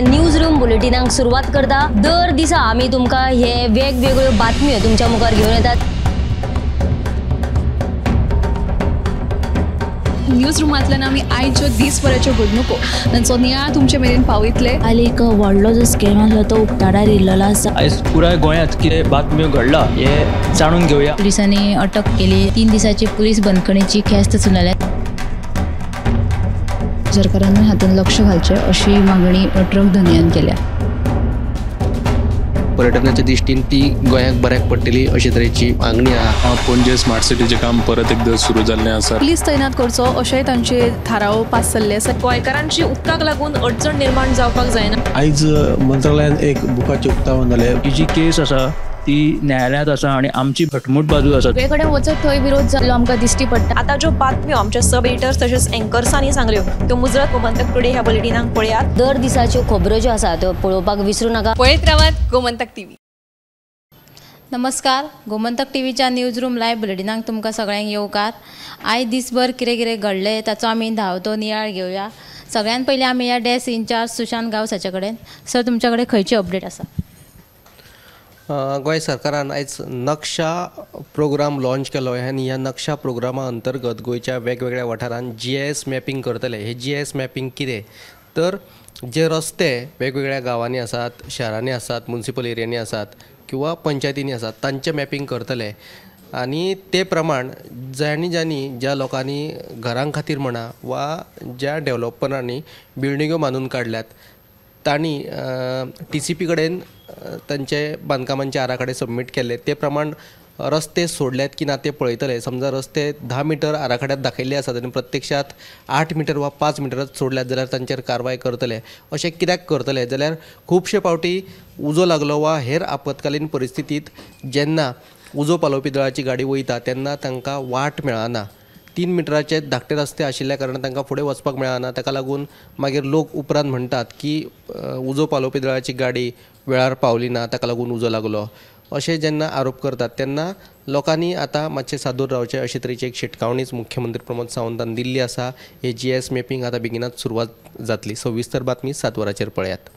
News room बुलेटिनाक सुरवात करता। दर दिसा आमी तुमकां हे वेगवेगळ्यो बातम्यो तुमच्या मुखार घेवन येतात। न्यूज रुमांतल्यान आमी आयच्यो दीसभराच्यो घडणुको तांचो नियाळ तुमचे मेरेन पावयतले। काल एक व्हडलो जो स्कॅम आसलो तो उक्ताडार येयल्लो आसा। आयज पुराय गोंयांत कितें बातम्यो घडला हे जाणून घेवया। पुलिसांनी अटक केली, 3 दिसाची पुलीस बंदखणीची ख्यास्त सुनायल्या। सरकारान हातूंत लक्ष घालचें अशी मागणी ट्रक धनयान केल्या। पर्यटनाच्या दृष्टीन ती गोंयाक बऱ्याक पडटली अशे तरेची मागणी आहा। पणजे स्मार्ट सिटीचें काम परत एकदां सुरू जाल्लें आसा। पुलीस तैनात करचो अशेंय तांचे थाराव पास जाल्ले आसा। गोंयकारांची उदकाक लागून अडचण निर्माण जावपाक जायना। आयज मंत्रालयान एक बुकाचें उक्तावण जालें। ही जी केस आसा ती न्यायालयांत आसा आनी आमची घटमूट बाजू आसा। सगळे कडेन वचत थंय विरोध जाल्लो आमकां दिश्टी पडटा। आतां ज्यो बातम्यो आमच्या सब एडिटर्स तशेंच एंकर्सांनी सांगल्यो त्यो मुजरत गोमंतक टुडे ह्या बुलेटिनाक पळयात। दर दिसाच्यो खबरो ज्यो आसा त्यो पळोवपाक विसरू नाका। पळयत रावात गोमंतक टीव्ही। नमस्कार, गोमंतक टीव्हीच्या न्यूज रूम लायव्ह बुलेटिनाक तुमकां सगळ्यांक येवकार। आयज दिसभर कितें कितें घडलें ताचो आमी धांवतो नियाळ घेवया। सगळ्यान पयलीं आमी ह्या डेस्क इन्चार्ज सुशांत गांवस हाचे कडेन। सर, तुमच्या कडेन खंयची अपडेट आसा? गोंय सरकारान आयज नक्षा प्रोग्राम लॉन्च केलो आनी ह्या नक्षा प्रोग्रामा अंतर्गत गोंयच्या वेगवेगळ्या वाठारांत जीआयएस मॅपिंग करतले। हे जीआयएस मॅपिंग कितें तर जे रस्ते वेगवेगळ्या गांवांनी आसात, शारांनी आसात, मुन्सिपल एरियांनी आसात किंवा पंचायतींनी आसात तांचें मॅपिंग करतले आनी ते प्रमाण जांणी जांणी ज्या लोकांनी घरां खातीर म्हणा वा ज्या डेवलॉपरांनी बिल्डिंग्यो बांदून काडल्यात तांणी टीसीपी कडेन तांचे बांदकामांचे आराखडे सबमीट केल्ले ते प्रमाण रस्ते सोडल्यात की ना ते पळयतले। समजा रस्ते 10 मिटर आराखड्यात दाखयल्ले आसात आनी प्रत्यक्षात 8 मिटर वा 5 मिटरच सोडल्यात जाल्यार तांचेर कारवाय करतले। अशें कित्याक करतले जाल्यार खुबशे फावटी उजो लागलो वा हेर आपत्कालीन परिस्थितींत जेन्ना उजो पालोवपी दळाची गाडी वयता तेन्ना तांकां वाट मेळना। 3 मिटराचे धाकटे रस्ते आशिल्ल्या कारणान तांकां फुडें वचपाक मेळना। ताका लागून मागीर लोक उपरांत म्हणटात की उजो पालोवपी दळाची गाडी वेळार पावली ना, ताका लागून उजो लागलो अशें जेन्ना आरोप करतात तेन्ना लोकांनी आतां मातशें सादूर रावचें अशे तरेची एक शिटकावणीच मुख्यमंत्री प्रमोद सावंतान दिल्ली आसा। हे जीएस मॅपिंग आतां बेगिनाच सुरवात जातली। सविस्तर बातमी 7 वरांचेर पळयात।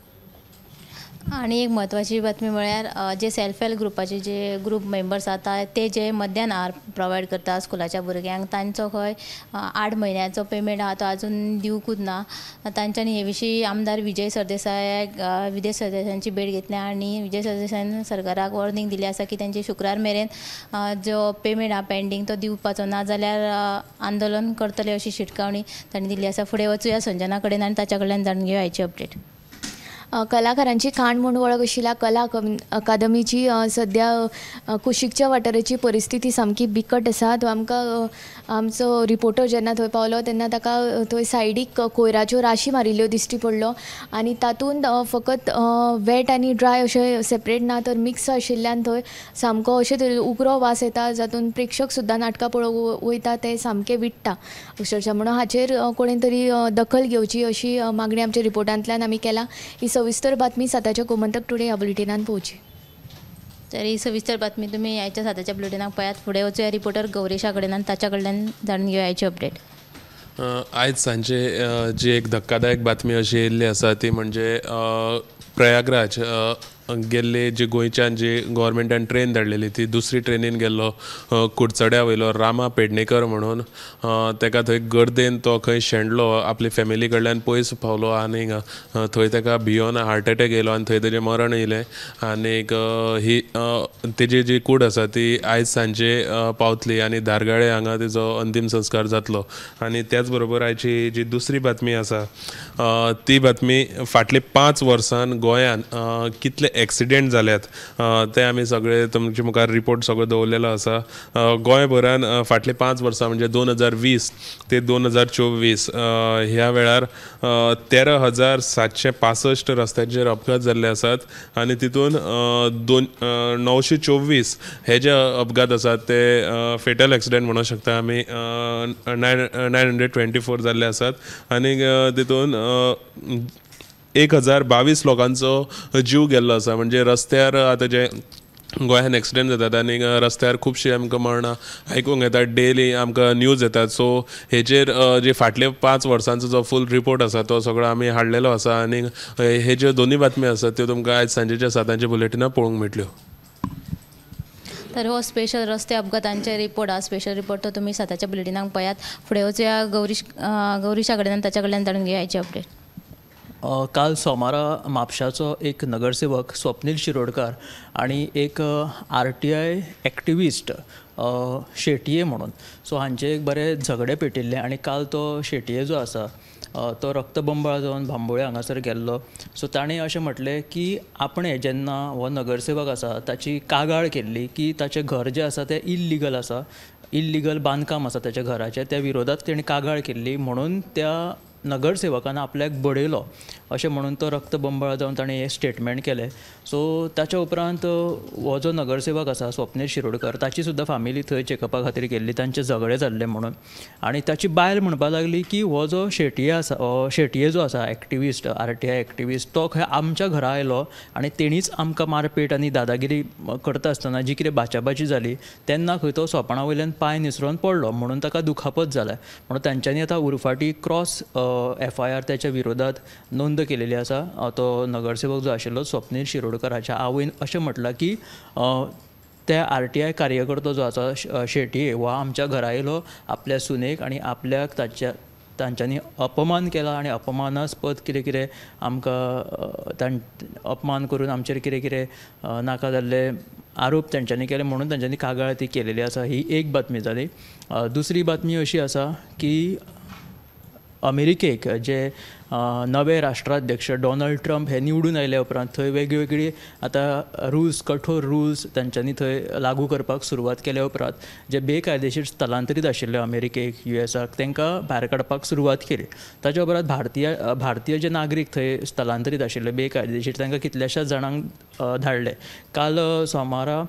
आनी एक म्हत्वाची बातमी म्हळ्यार जे सेल्फ हेल्प ग्रुपाचे जे ग्रूप मेंबर्स आसा ते जे मध्यान आहार प्रोवायड करता स्कुलाच्या भुरग्यांक तांचो खंय 8 म्हयन्याचो पेमेंट आहा तो आजून दिवंकूच ना। तांच्यांनी हे विशीं आमदार विजय सरदेसाय विजय सरदेसायांची भेट घेतल्या आनी विजय सरदेसायान सरकाराक वॉर्निंग दिली आसा की तांचे शुक्रार मेरेन जो पेमेंट आहा पेंडींग तो दिवपाचो ना जाल्यार आंदोलन करतले अशी शिटकावणी तांणी दिल्ली आसा। फुडें वचुया संजना कडेन आनी ताच्या कडल्यान जाणून घेवया हाची अपडेट। कलाकारांची खाण म्हूण वळख आशिल्ल्या कला अकादमीची सद्या कुशीकच्या वाठाराची परिस्थिती सामकी बिकट आसा। तो आमकां आमचो रिपोर्टर जेन्ना थंय पावलो तेन्ना ताका थंय सायडीक कोयराच्यो राशी मारिल्ल्यो दिश्टी पडलो आनी तातूंत फकत वेट आनी ड्राय अशें सेपरेट ना तर मिक्स आशिल्ल्यान थंय सामको अशे तरेन उगरो वास येता जातून प्रेक्षक सुद्दां नाटकां पळोवंक वयता ते सामके विट्टा अक्षरशा। म्हणून हाचेर कोणें तरी दखल घेवची अशी मागणी आमच्या रिपोर्टांतल्यान आमी केला। ही सविस्तर बातमी 7च्या गोमंतक टुडे ह्या बुलेटिनान पळोवची। तर ही सविस्तर बातमी तुमी आयच्या 7च्या बुलेटिनाक पळयात। फुडें वचूया रिपोर्टर गौरेशा कडेन आनी ताच्या कडल्यान जाणून घेवया आयची अपडेट। आयज सांजे जी एक धक्कादायक बातमी अशी येयल्ली आसा ती म्हणजे प्रयागराज गेल्ले जी गोंयच्यान जी गव्हर्मेंटान ट्रेन धाडलेली ती दुसरी ट्रेनीन गेल्लो कुडचड्या वयलो रामा पेडणेकर म्हणून ताका थंय गर्देन तो खंय शेणलो, आपली फॅमिली कडल्यान पयस पावलो आनी थंय ताका भियोन हार्ट एटॅक येयलो आनी थंय तेजें मरण येयलें। आनीक ही तेजी जी कूड आसा ती आयज सांजे पावतली आनी धारगाळे हांगा तेजो अंतीम संस्कार जातलो। आनी त्याच बरोबर आयची जी दुसरी बातमी आसा ती बातमी फाटले 5 वर्सान गोंयान कितले एक्सिडेंट जाल्यात ते आमी सगळे तुमचे मुखार रिपोर्ट सगळो दवरलेलो आसा। गोंयभरान फाटले 5 वर्सां म्हणजे 2020 ते 2024 ह्या वेळार 13,765 रस्त्यांचेर अपघात जाल्ले आसात आनी तितून 924 हे जे अपघात आसात ते फेटल एक्सिडेंट म्हणूंक शकता आमी, 924 जाल्ले आसात आनी तितून 1022 लोकांचो जीव गेल्लो आसा। म्हणजे रस्त्यार आतां जे गोंयान एक्सिडंट जातात आनी रस्त्यार खुबशीं आमकां मरणां आयकूंक येतात, डेली आमकां न्यूज येतात. सो हेजेर जे फाटले 5 वर्सांचो जो फूल रिपोर्ट आसा तो सगळो आमी हाडलेलो आसा आनी हे ज्यो दोनूय बातम्यो आसात त्यो तुमकां आयज सांजेच्या 7 बुलेटिनां पळोवंक मेळटल्यो. तर हो स्पेशल रस्ते अपघातांचे रिपोर्ट हा, स्पेशल रिपोर्ट तो तुमी 7 बुलेटिनाक पळयात. फुडें वचुया गौरीशा कडेन, ताच्या कडल्यान जाणून घेवया आयची अपडेट. काल सोमारा म्हापशाचो एक नगरसेवक स्वप्नील शिरोडकर आनी एक RTI activist Shetye म्हणून सो हांचे एक बरें झगडें पेटिल्लें आनी काल तो शेटये जो आसा तो रक्तबंबाळ जावन बांबोळे हांगासर गेल्लो. सो ताणें अशें म्हटलें की आपणें जेन्ना हो नगरसेवक आसा ताची कागाळ केल्ली की ताचें घर जें आसा तें इल्लिगल आसा, इल्लिगल बांदकाम आसा ताच्या घराचें, त्या विरोधात तेणें कागाळ केल्ली म्हणून त्या नगरसेवकान आपल्याक बडयलो अशें म्हणून तो रक्तबंबाळ जावन ताणें हें स्टेटमेंट केलें. सो ताच्या उपरांत हो जो नगरसेवक आसा स्वप्नील शिरोडकर ताची सुद्दां फामिली थंय चॅकअपा खातीर गेल्ली, तांचें झगडें जाल्लें म्हणून, आनी ताची बायल म्हणपाक लागली की हो जो शेटये आसा, शेटये जो आसा एक्टिविस्ट, RTI activist, तो खंय आमच्या घरा आयलो आनी तेणीच आमकां मारपेट आनी दादागिरी करता आसतना जी कितें बाचाबाची जाली तेन्ना खंय तो सोपणा वयल्यान पांय निसरोन पडलो म्हणून ताका दुखापत जालें म्हणून तांच्यांनी आतां उरफाटी क्रॉस FIR त्याच्या विरोधात नोंद केलेली आसा. तो नगरसेवक जो आशिल्लो स्वप्नील शिरोडकर हाच्या आवयन अशें म्हटलां की त्या RTI कार्यकर्तो जो आसा शेटये हो आमच्या घरा येयलो, आपल्या सुनेक आनी आपल्याक तांच्यांनी अपमान केला आनी अपमानास्पद कितें कितें आमकां अपमान करून आमचेर कितें कितें नाका जाल्ले आरोप तांच्यांनी केले म्हणून तांच्यांनी कागाळ ती केलेली आसा. ही एक बातमी जाली. दुसरी बातमी अशी आसा की अमेरिकेक जे नवे राष्ट्राध्यक्ष डोनाल्ड ट्रम्प हे निवडून आयल्या उपरांत थंय वेगवेगळी आतां रुल्स, कठोर रुल्स तांच्यांनी थंय लागू करपाक सुरवात केल्या उपरांत जे बेकायदेशीर स्थलांतरीत आशिल्ले अमेरिकेक, USAक, तांकां भायर काडपाक सुरवात केली. ताच्या उपरांत भारतीय जे नागरीक थंय स्थलांतरीत आशिल्ले बेकायदेशीर तांकां कितल्याशाच जाणांक धाडले. काल सोमारा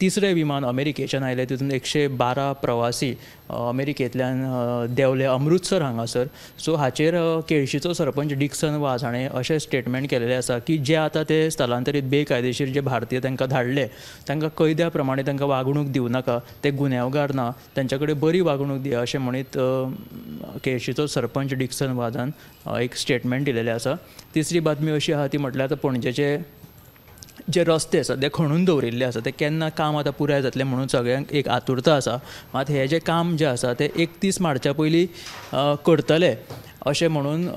तिसरें विमान अमेरिकेच्यान आयलें, तितून 112 प्रवासी अमेरिकेंतल्यान देंवले अमृतसर हांगासर. सो हाचेर केळशीचो सरपंच डिक्सन वाज हाणें अशें स्टेटमेंट केलेलें आसा की जे आतां ते स्थलांतरीत बेकायदेशीर जे भारतीय तांकां धाडले तांकां कैद्या प्रमाणे तांकां वागणूक दिवं नाका, ते गुन्यांवगार ना, तांच्या कडेन बरी वागणूक दिया अशें म्हणीत केळशीचो सरपंच डिक्सन वाजान एक स्टेटमेंट दिलेलें आसा. तिसरी बातमी अशी आहा ती म्हटल्यार आतां पणजेचे जे रस्ते आसात ते खणून दवरिल्ले आसा, ते केन्ना काम आतां पुराय जातलें म्हणून सगळ्यांक एक आतुरता आसा. मात हें जें काम जें आसा तें 31 मार्चा पयलीं करतले अशें म्हणून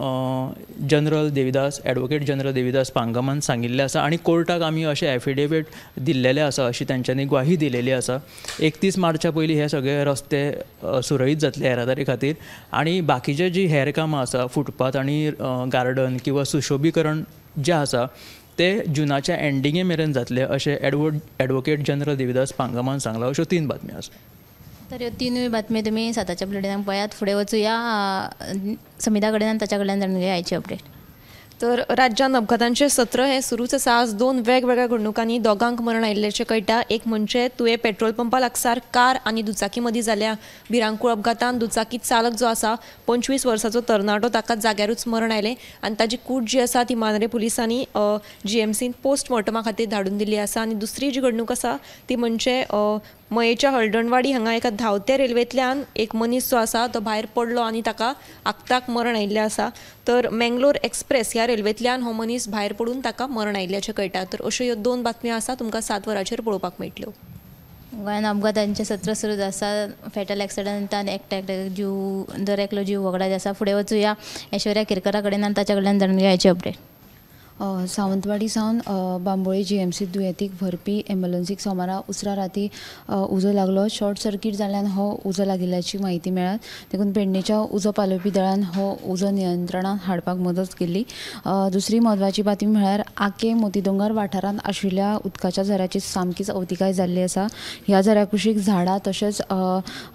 general Devidas, advocate general Devidas पांगमान सांगिल्लें आसा आनी कोर्टाक आमी अशें एफिडेवीट दिल्लेलें आसा अशी तांच्यांनी ग्वाही दिलेली आसा. 31 मार्चा पयलीं हे सगळे रस्ते सुरळीत जातले येरादारी खातीर आनी बाकीचे जी हेर कामां आसा फुटपाथ आनी गार्डन किंवा सुशोबीकरण जें आसा ते जुनाच्या एंडिंगे मेरेन जातले अशें एडवोकेट जनरल देविदास पांगमान सांगलां. अश्यो 3 बातम्यो आसा. तर ह्यो 3 बातम्यो तुमी 7 बुलेटिनाक पळयात. फुडें वचुया समिता कडेन, ताच्या कडल्यान जाणून घेवया आयची अपडेट. तर राज्यांत अपघातांचें सत्र हें सुरूच आसा. आज 2 वेगवेगळ्या घडणुकांनी दोगांक मरण आयिल्ल्याचें कळटा. एक म्हणजे तुयें पेट्रोल पंपा लागसार कार आनी दुचाकी मदीं जाल्या भिरांकूळ अपघातान दुचाकी चालक जो आसा 25 वर्साचो तरणाटो ताका जाग्यारूच मरण आयलें आनी ताची कूड जी आसा ती मांद्रें पुलिसांनी GMCन पोस्टमॉर्टमा खातीर धाडून दिल्ली आसा. आनी दुसरी जी घडणूक आसा ती म्हणजे मयेच्या हळदणवाडी हांगा एका धांवत्या रेल्वेंतल्यान एक मनीस जो आसा तो भायर पडलो आनी ताका आक्ताक मरण आयिल्लें आसा. तर मेंगलोर एक्सप्रेस ह्या रेल्वेंतल्यान हो मनीस भायर पडून ताका मरण आयिल्ल्याचें कळटा. तर अश्यो ह्यो 2 बातम्यो आसा तुमकां 7 वरांचेर पळोवपाक मेळटल्यो. गोंयांत अपघातांचें सत्र सुरू आसा. फेटल एक्सिडंटान एकट्या जीव, दर एकलो जीव वगडायत आसा. फुडें वचुया ऐश्वर्या केरकरा कडेन आनी ताच्या कडल्यान जाणून घेवया आयची अपडेट. सावंतवाडी सावन बांबोळे GMC दुयेंतीक व्हरपी एम्बुलन्सीक सोमारा उसरा राती उजो लागलो. शॉर्ट सर्कीट जाल्ल्यान हो उजो लागिल्ल्याची म्हायती मेळ्ळा. देखून पेडणेच्या उजो पालोवपी दळान हो उजो नियंत्रणांत हाडपाक मदत केली. दुसरी म्हत्वाची बातमी म्हळ्यार आके मोतीदोंगर वाठारांत आशिल्ल्या उदकाच्या झऱ्याची सामकीच अवतिकाय जाल्ली आसा. ह्या झऱ्या कुशीक झाडां तशेंच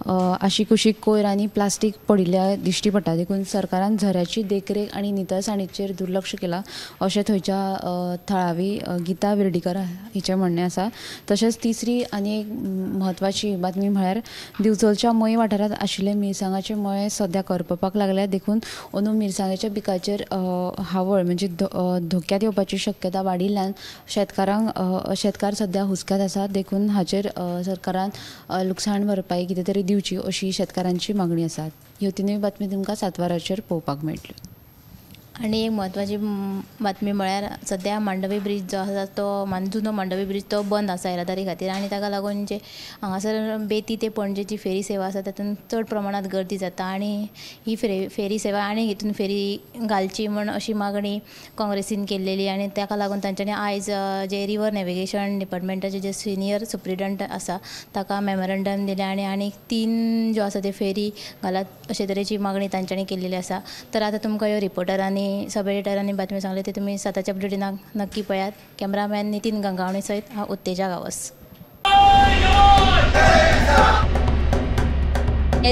आशिकुशीक कोयर आनी प्लास्टीक पडिल्ल्या दिश्टी पडटा. देखून सरकारान झऱ्याची देखरेख आनी नितळसाणीचेर दुर्लक्ष केलां अशें थंयच्या थंयच्या थळावी गीता विर्डीकर हिचें म्हणणें आसा. तशेंच तिसरी आनी एक म्हत्वाची बातमी म्हळ्यार दिवचलच्या मयें वाठारांत आशिल्ले मिरसांगाचे मळे सद्या करपपाक लागल्या, देखून अंदू मिरसांगाच्या पिकाचेर हावळ म्हणजे धोक्यांत येवपाची शक्यता वाडिल्ल्यान शेतकार सद्या हुस्क्यांत आसा, देखून हाचेर सरकारान लुकसाण भरपाई कितें तरी दिवची अशी शेतकारांची मागणी आसा. ह्यो तिनूय बातमी तुमकां 7 वरांचेर पळोवपाक मेळटल्यो. आनी एक म्हत्वाची बातमी म्हळ्यार सद्या मांडवी ब्रीज जो आसा तो जुनो मांडवी ब्रीज तो बंद आसा येरादारी खातीर आनी ताका लागून जे हांगासर बेती ते पणजेची फेरी सेवा आसा तातूंत चड प्रमाणांत गर्दी जाता आनी ही फेरी सेवा आनी हितून फेरी घालची म्हण अशी मागणी काँग्रेसीन केल्लेली आनी ताका लागून तांच्यांनी आयज जे रिवर नॅविगेशन डिपार्टमेंटाचे जे सिनियर सुप्रिटेंडंट आसा ताका मेमोरंडम दिलें आनी आनीक 3 ज्यो आसा ते फेरी घालात अशे तरेची मागणी तांच्यांनी केल्लेली आसा. तर आतां तुमकां ह्यो रिपोर्टरांनी सब एडिटरांनी बातमी सांगली ते तुमी 7च्या बुलेटिनाक नक्की पळयात. कॅमेरामॅन नितीन गंगावणे सयत हांव उत्तेजा गांवस.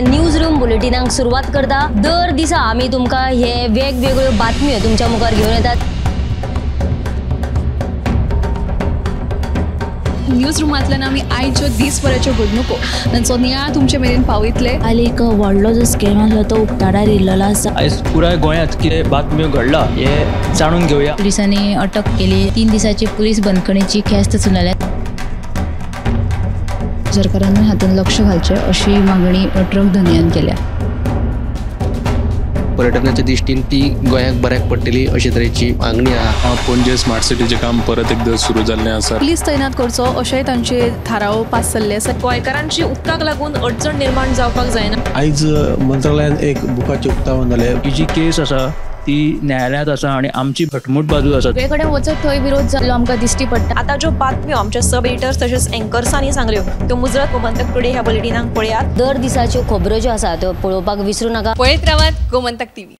न्यूज रूम बुलेटिनाक सुरवात करता. दर दिसा आमी तुमकां हे वेगवेगळ्यो बातम्यो तुमच्या मुखार घेवन येतात. न्यूज रुमांतल्यान आमी आयच्यो दीसभराच्यो घडणुको तांचो नियाळ तुमचे मेरेन पावयतले. काल एक व्हडलो जो स्कॅम आसलो तो उक्ताडार येयल्लो आसा. आयज पुराय गोंयांत कितें बातम्यो घडला हे जाणून घेवया. पुलिसांनी अटक केली. 3 दिसाची पुलीस बंदखणीची ख्यास्त सुनायल्या. सरकारान हातूंत लक्ष घालचें अशी मागणी ट्रक धनयान केल्या. पर्यटनाच्या दृष्टीन ती गोंयाक बऱ्याक पडटली अशे तरेची मागणी आहा. पणजे स्मार्ट सिटीचें काम परत एकदां सुरू जाल्लें आसा. पुलीस तैनात करचो अशेंय तांचे थाराव पास जाल्ले आसा. गोंयकारांची उदकाक लागून अडचण निर्माण जावपाक जायना. आयज मंत्रालयान एक बुकाचें उक्तावण जालें. ही जी केस आसा ती न्यायालयांत आसा आनी आमची घटमूट बाजू आसा. सगळे कडेन वचत थंय विरोध जाल्लो आमकां दिश्टी पडटा. आतां ज्यो बातम्यो आमच्या सब एडिटर्स तशेंच एंकर्सांनी सांगल्यो त्यो मुजरत गोमंतक टुडे ह्या बुलेटिनाक पळयात. दर दिसाच्यो खबरो ज्यो आसा त्यो पळोवपाक विसरू नाका. पळयत रावात गोमंतक टीव्ही.